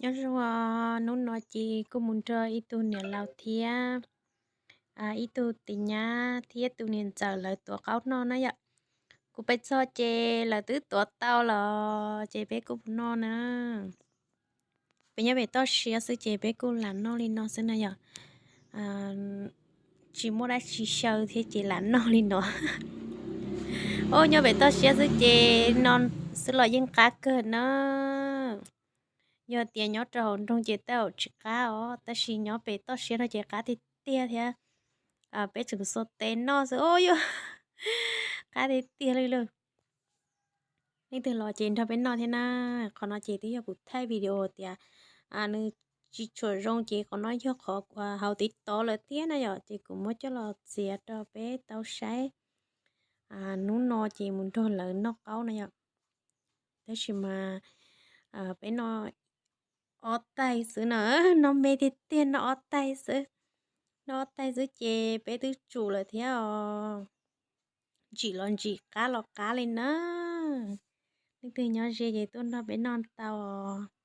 Nyob zoo, hnub no ces kuj mus nrog ib tug niam laus thiab ib tug tis nyab thiab tus niam ntxawm lawv tuav qaub noj na yom. Kuv pais txog ces lawv twb tuav tau los ces peb kuj mus noj na. Peb nyob pem toj siab xwb ces peb kuj lam noj li no xwb na yom. Tsis muaj dab tsi xyaw thiab ces lam noj li no. Os, nyob pem toj siab xwb ces no xwb los yeej qab kawg na. Yog tias nyob rau hauv nroog ces tej zaum tsis qab os, tab sis nyob pem toj siab no ces qab tiag tiag thiab. Peb tseem xuas tes noj xwb os, yuav qab tiag tiag li lawm. Leej twg los ces nrog peb noj thiab na. Qhov no ces twb yog kuv thaij video tias nws tsis tshua zoo ces qhov no yog qhov hauv TikTok lawm thiab na yom, ces kuv muab coj los txiav rau peb tau saib. Hnub no ces mus nrog lawv noj qaub na yom. Tab sis mas peb noj ob tais xwb na, noj me tiag tiag noj ob tais xwb. Noj ob tais xwb ces peb twb tsum lawm thiab os. Ntsim los ntsim, qab los qab li na. Leej twg nyob ze ces tuaj nrog peb noj tau os.